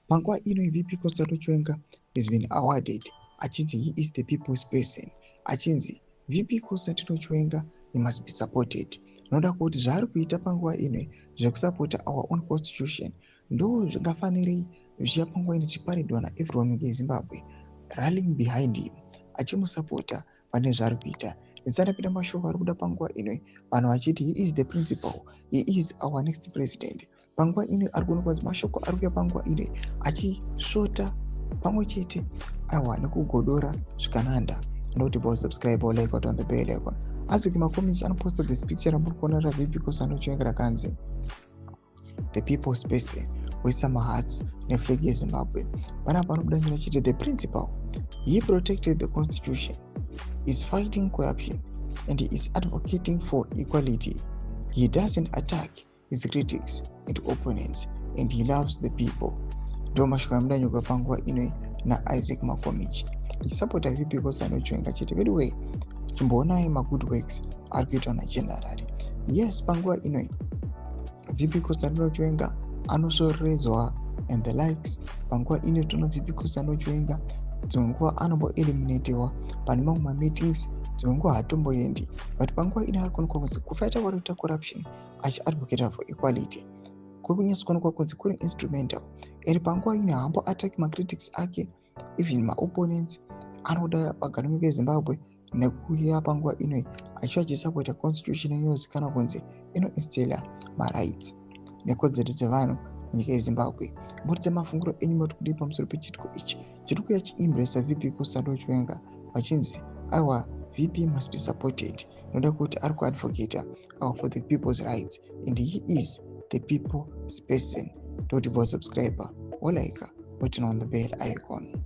Panguva ino VP Constantino Chiwenga has been awarded achinzi he is the people's person, achinzi VP Constantino Chiwenga, he must be supported. Noda kuti zvaari kuita panguva ino zvekusapota our own constitution ndo zvingafanirei zvichiya panguva ino chiparidwa naeveryone munyika yeZimbabwe, rallying behind him, achimusapota pane zvaari kuita. Ndisandapinda mashoko ari kuda panguva ino, vanhu vachiti he is the principal, he is our next president. Panguva ino ari kuonekwa kuti mashoko ari kuuya panguva ino achisvota pamwe chete, aiwa, nekugodora zvikananda. Ndokuti bo subscribe or like on the bell icon. Isaac Makomichi anoposta this picture ramuri kuona raVP Constantino Chiwenga rakanzi "The people's person", woisa mahearts neflag yeZimbabwe. Panapa panobuda nyora chiti, "The principal. He protected the constitution, is fighting corruption and he is advocating for equality. He doesn't attack his critics and opponents and he loves the people." Ndo mashoko anobuda panguva ino naIsaac Makomichi achisapota VP Constantino Chiwenga chete. By the way, chimboonai magood works ari kuitwa nageneral. Yes, panguva ino VP Constantino Chiwenga anosvoreredzwa and the likes. Panguva ino toona VP Constantino Chiwenga dzimwe nguva anomboeliminatiwa pane mamwe mameetings, dzimwe nguva hatomboendi, but panguva ino ari kuonekwa kunzi kufaita kwari kuita corruption achiadvocata for equality kuri kunyatsokuonekwa kunzi kuri instrumental. And panguva ino haambo attack macritics ake, even maopponents anoda vagari munyika yeZimbabwe, nekuuya panguva ino achiva achisapota constitution inozikanwa kunzi inoinstilla marights nekodzero dzevanhu munyika yeZimbabwe. Muridze mafunguro enyu, mati kudii pamusoro pechiitiko ichi chiri kuuya chiembracea VP Constantino Chiwenga, vachinzi aiwa, VP must be supported, noda kuti ari kuadvocata for the people's rights and he is the people's person. Ndoti bo subscribe, wolike, turn on the bell icon.